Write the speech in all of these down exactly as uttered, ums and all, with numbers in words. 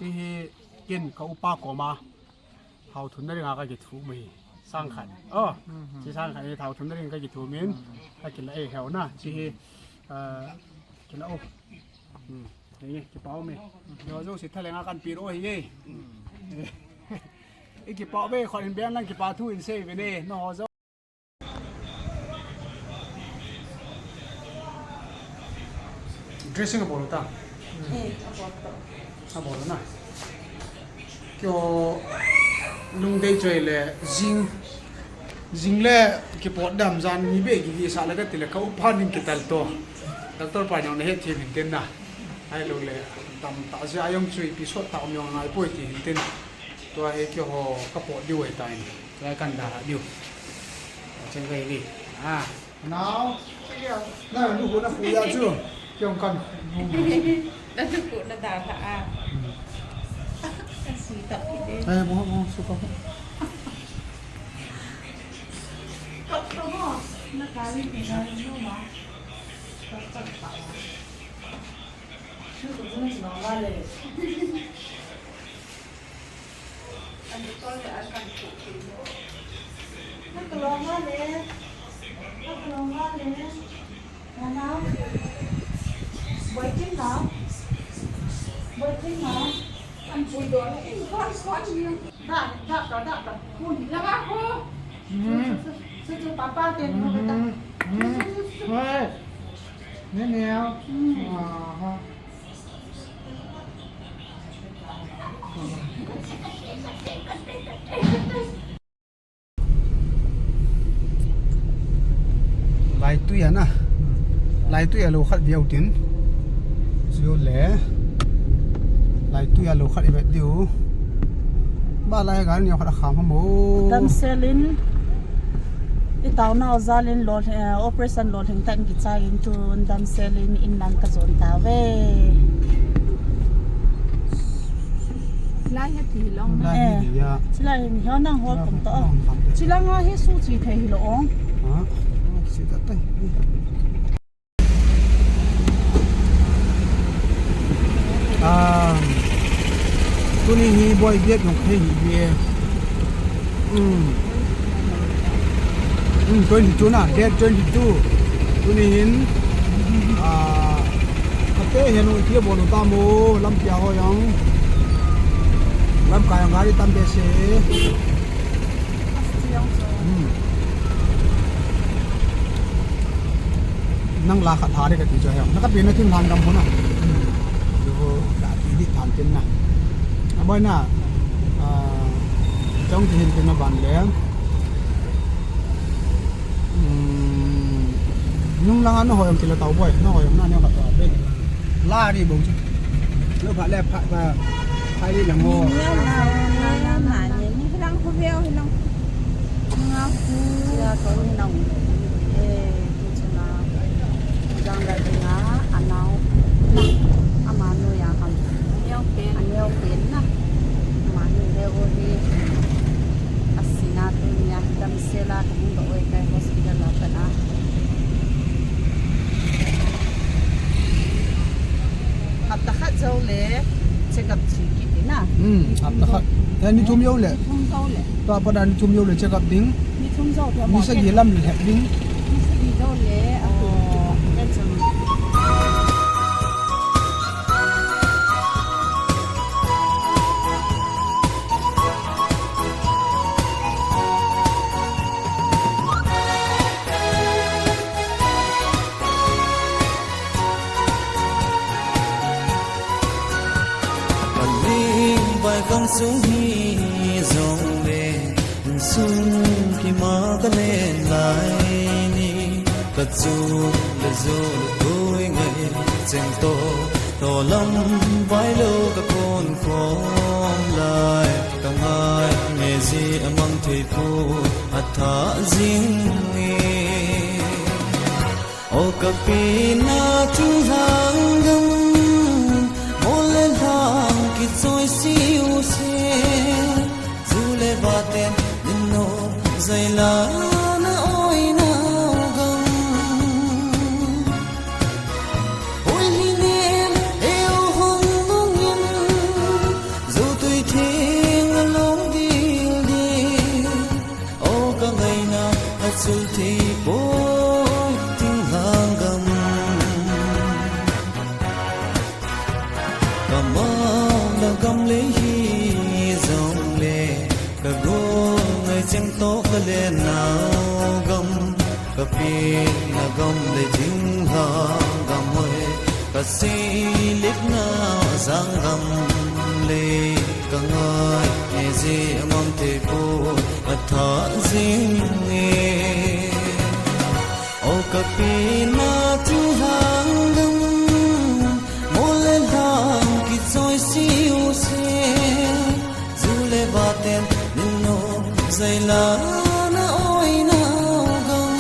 Hi ken ka upa koma thao thumna dinga ka kithu mai. Sang khat. Oh, chi sang khat hi thao thumna ding ka kithu min. Ka kila e heo na. Chi hi, ah, kila o. Hmm. Hei, kipa o me. Yo, jo si thalenga kan pi ro hi e. I kipa o ve, khon hin bian lang kipa thu in sei ve ne. No ho jo. Dressing abol ta. Eh, abol to. Abol na. Kio lungdei choi le jing, jing le kipot dam jan ni be kiki sa le ka ti le ka upa ning kital to. Doctor pa nyong na het thi min tin na. Ai lo le dam ta ja yong chui pi sot ta om yong ngai poi ti hin tin. Tua hi keiho ka pot diu ahitai. Tua hi kan dalha diu. Cheng ka hi ni. Ah. Nao. Na lu hu na hu ya chu. Keiho kan. Na lu hu na dalha a. Ka si ta pi de. Ai, bo, bo, su ka. Ka, ka mo. Na ka ri ni na lu ma. Ka, ka, ka. Su ku na ma le. Laitui a na. Laitui a lo khat viau tin. Chu le. Laitui a lo khat i vet diu. Ba lai gan neo khat a kham hamo. Damsel in. I taona o jal in lo, eh, operation lo lhing tan kichai in tun damsel in in lang ka jon ta ve. Lai he ti long na. Lai he ti ya. Chilai hi ho nang hol kum to. Chilanga hi su chi thei hi lo ong. Ha? Su ta tai. Ah, tuni hi boi biak nong thei hi bie. Hmm. Hmm, twenty-two na, date twenty-two. Tuni hin, ah, kate hin u tia bol u ta mo, lam kia ho yang. Lam ka yang gari tam be se. Hmm. Nang la khat ha de ka ti cho he. Na ka pi na tin han gam ho na. Hmm. Yo, ka ti di than tin na. A boi na. Ah, chong ti hin tin na ban le. Hmm. Nung langa na hoyong kila tau boi. Na hoyong na ne ka ta be. La ri bong chu. Lo pha le pha, pha, pha ri lang mo. Ni la, la, la, la, ni, ni hilang khu veo hilang. Nga khu. Ya ko hilang. Eh, tu chu na. Jang da nga, anau. Ama nu ya ham. Neo pen. Aneo pen na. Ama nu le o hi. Asina tu ni a damsel a, ka hung do oi kai hospital a ka na. Hapta khat jou le check up chi kit in a. Hmm, hapta khat. Ya ni thum jou le. Ni thum jou le. Tua pat a ni thum jou le check up ding. Ni thum jou le. Ni sagi lam le hep ding. Ni sagi jou le. Oh. Aling bai kong sung hi jong le, sung ki ma ka len lai ni. Ka chu le zu le tui ngai cheng to, to lam vai lo ka kon khom lai. Ka ngai me ji a mang thui pu a tha jing ni. O ka pi na chung hang gam, mo le hang ki choi si u se. Zu le va ten, nin no, zai la na oi na gam. Oi hi nen, e o hong nung in, Ka mauna gam lei hi jong le, ka gol ngai cheng toh ka lenna gam, ka pena gam le thinglhang gam hoi, ka seiletna jang gam le, ka ngaina jeh a mang thei poi, atha jing e. O ka pena thinglhang gam, mol le lhang kichoi siu se, ju le vaten nunnom jai la na oina gam.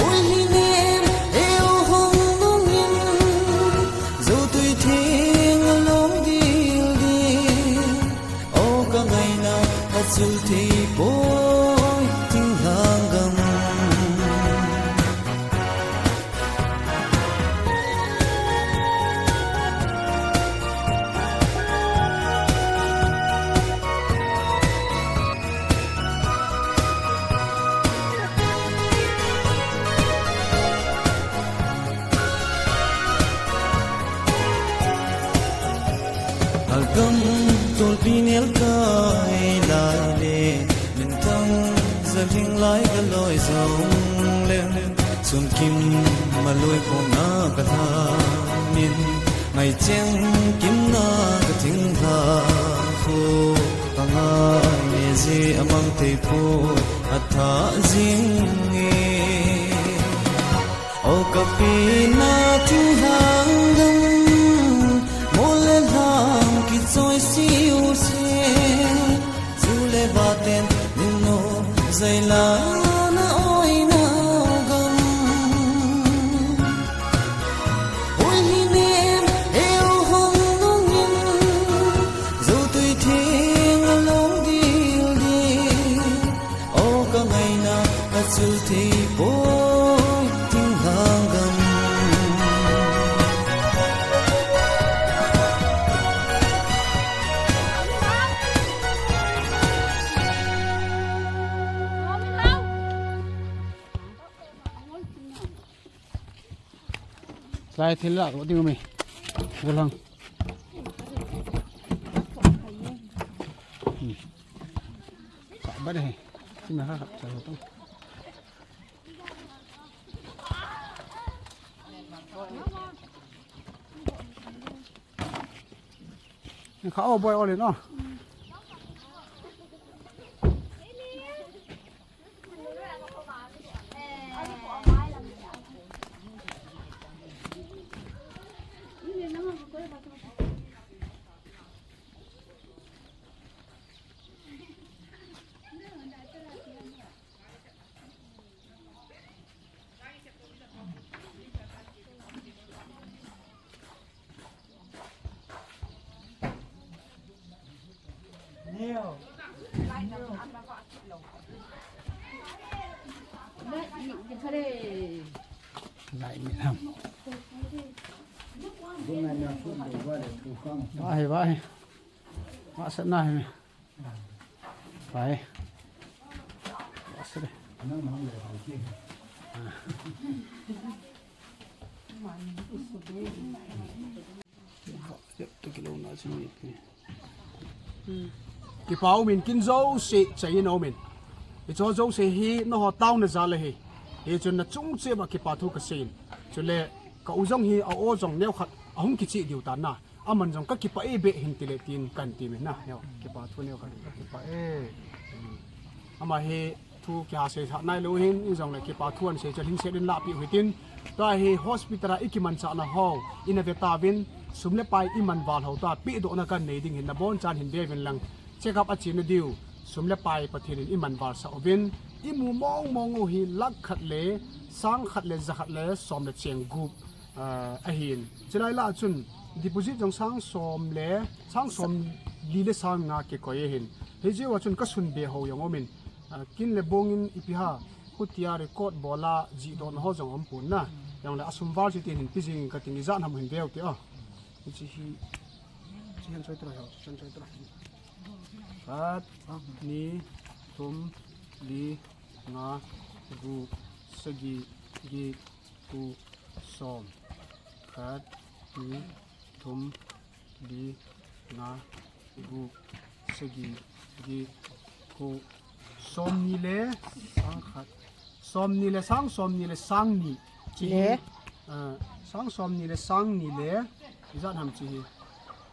Oi hi nem, eu hong nungin, jou tui theng a long dil dil. O ka ngaina, achul thei poi, thinglhang gam. Agam tolpi nel kai lai le, minthang jalhing lai ka loi jong leng, sunkim maloi khom na ka lhamin, ngai cheng kim na ka thinglhang khu, ka ngaina jeh a mang thei poi, atha jing e. O ka pena thinglhang gam, mol le lhang kichoi siu se, ju le vaten nunnom jai la na oina gam. Oi hi nem, eu hong nungin, jou tui theng a long dil dil. O ka ngaina, achul thei poi, thinglhang gam. Lai thil lah ko ding mi. Golang. Hmm. Sa ba de. Sina ha ha sa lo tong. Kha o boy o le no. Lai mi ham. Vai, vai. Masa na mi. Vai. Masa de. Kipa umin, kin jouse chai in umin. Hicho jouse hi nangho taona jal ahi. Hichun nachung cheh uva kipa thu kasei in. Chule ka u jong hi a o jong neokhat ahung kichih diu tan na. Aman jong kakipah e beh hin tile tin kahin ti min na. Neo, kipa thu neokhat kakipah e. Ama hi thu kiha seisah nailou hin, in jongle kipa thu ahin sei chu lhingset in lahpeh u hitin. Tua hi hospital a ikimanchah na ho, ina ve tauvin, sum le pai iman val ho tua, pehdohna kahin nei ding hin nabonchauvin hin ve uvin lang, check up achena diu, sum le pai Pathen in iman valsah uvin, imu mong mong u hi lakh khat le, sang khat le, ja khat le, som le cheng gup, ah, ahin. Chulai lah a chun, deposit jong sang som le, sang som li le sang nga kikoi ahin. Hijeh a chun kasun be ho jong umin, Ah, kin le bong in ipi ham, khutia record bol a jihdohna ho jong aumpon na. Jongle asum val chu tin hin pe jing in kating, ijat ham hin veu te o. Hiche hi, hiche hin choi tro, hiche hin choi tro. Khat, ni, thum, li, nga, gup, sagi, get, ko, som. Khat, Ni, thum, li, nga, gup, sagi, get, ko, somni le sang khat. Somni le sang, somni le sang ni. Chi hi, le, ah, sang somni le sang ni le, ijat ham chi hi.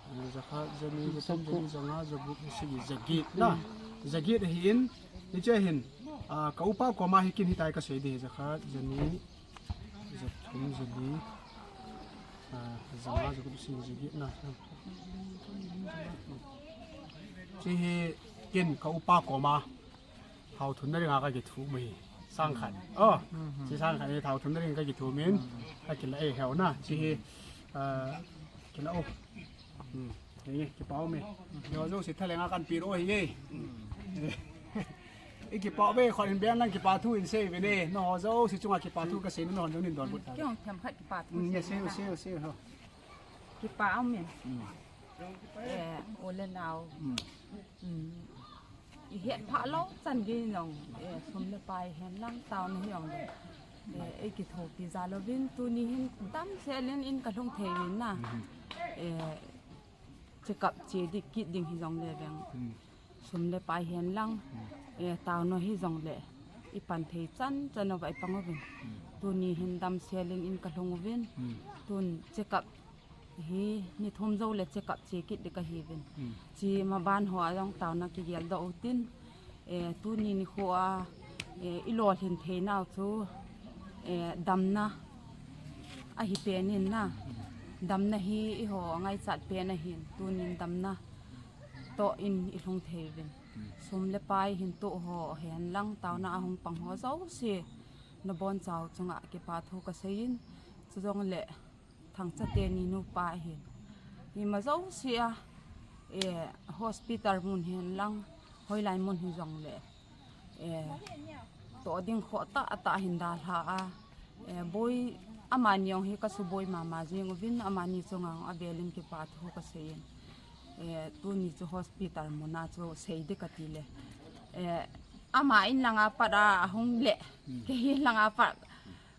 Ah, jakhat, jani, jathum, janih, janga, jagup, jasagi, jaget na. Jaget ahin, hiche hin, ah, ka upa koma hi kin hitia kasei ding, jakhat, jani, jathum, jali, ah, janga, jagup, jasagi, jaget na. Chi hi kin ka upa koma thao thunna dinga kakithum ahi. Sang khat. Oh, chi sang khat hi thao thunna dinga kakithum in. Kakila e heo na. Chi hi, ah, kila o. Hmm. Henge, kipa ume. Heo jouse thalenga kan piro hi e. I kipa uve, khon in ben lang kipa thu in sei uve ne. Nangho jouse chunga kipa thu kasei na, nangho jong nin donbut ta. Kei jong themkhat kipa thu. Hmm, sei, sei, sei, sei, ho. Kipa ume. Hmm. Eh, u le nao. Hmm. Hmm. I het phah lou chan gei jong, eh, sum le pai hen lang taona hi jong le. Eh, ei kithopi jal uvin tuni hin damsel in in kalhung thei uvin na. Hmm. Eh, check up che ding kit ding hi jong le veng. Hmm. Sum le pai hen lang, hmm, eh, taona hi jong le, i pan thei chan chan uva i pang uvin. Hmm. Tuni hin damsel in in kalhung uvin. Hmm. Tun check up hi ni thum jou le check up che kit ding kahi uvin. Hmm. Chi maban hoa jong taona kigel doh utin. Eh, tuni nikho a, eh, i lolhin thei nau chu, eh, damna ahi pen in na. Damna hi eiho ngaichat pen ahin, tunin damna toh in i lhung thei uvin. Hmm. Sum le pai hin toh ho hen lang, taona a hung pang ho jouse, nabonchau chunga kipa thu kasei in, chujong le Thangcha teni nupa ahin. Ima jouse a, eh, hospital mun hen lang, hoilai mun hi jong le, eh, toh ding khoh tah tah hin dalha a, eh, boi, amani jong hi kasuboi mama jing uvin, amani chunga jong avel in kipa thu kasei in. Eh, tuni chu hospital muna chu sei ding kati le. Eh, ama in langa pat a ahung le, hmm, kei in langa pat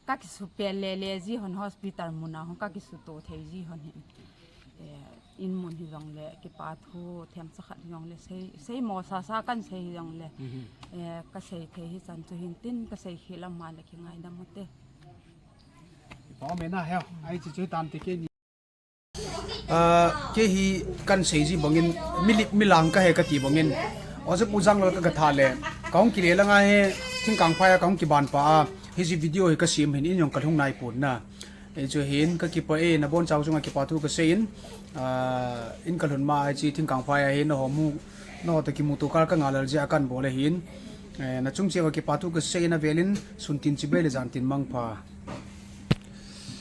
kakisupe lele ji hon hospital muna hung kakisuto thei ji hon hin. Eh, in mun hi jong le, kipa thu themcha khat hi jong le, sei, seimo sasa kan sei hi jong le. Mhm. Eh, kasei thei hi chan chu hin tin, kasei khel a ma le kingaidam u te. Kipa ume na heo, ai chi chu tam te kei ni. Ah, kei hi kan sei ji bangin, milip milang kahi kati bangin. Oja Pu Janglal ka, katha le, kahung kile langa hi, Thingkangphai a kahung kiban pa a, hiji video hi kasem hin in jong kalhung nai pon na. Hichu hin kakipah e, nabonchau chunga kipa thu kasei in, ah, in kalhun ma hichi Thingkangphai a hi nangho mu, nangho toh kimuto kal kangailel jeh a kanbol ahin. Eh, nachung cheh uva kipa thu kasei in avel in, sun tin chibai le jan tin mangpha.